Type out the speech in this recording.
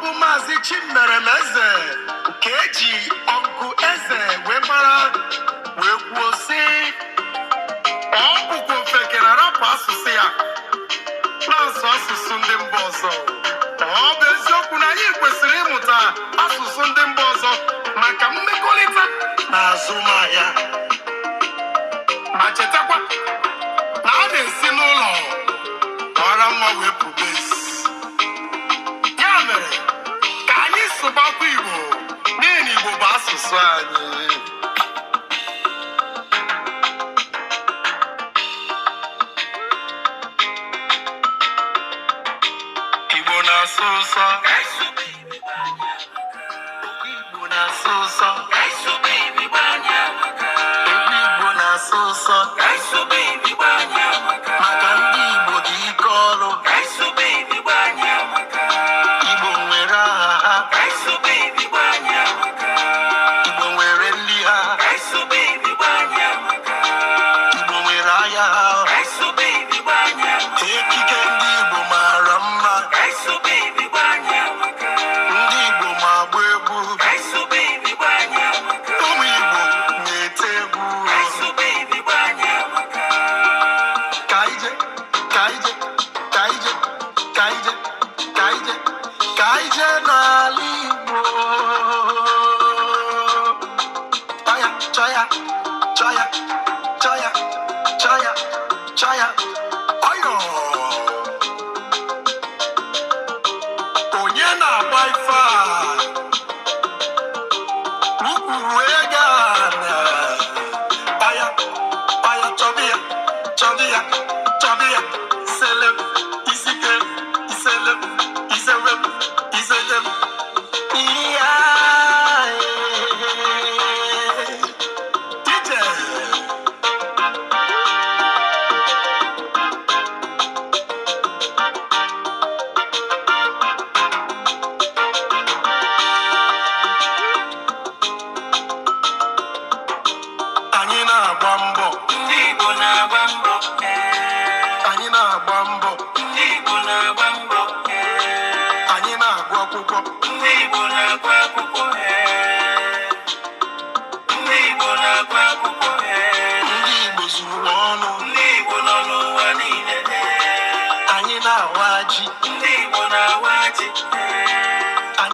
Bụ Maazị Chimeremeze ka eji Ọnkụ Eze wee mara, wee kwuo sị, ọ bụkwa ofeke na-arapụ asụsụ ya na-asụ asụsụ ndị mba ọzọ. Ọ bụ eziokwu na anyị kwesịrị ịmụta asụsụ ndị mba ọzọ maka mmekọrịta na azụmahịa, ma chetakwa na a na-esi n'ụlọ mara mma wee pụba ezi. Ya mere, ka anyị sụbakwa Igbo, n'ihi na Igbo bụ asụsụ anyị. Igbo na-asọ ụsọ, Igbo na-asọ ụsọ, Igbo na-asọ ụsọ.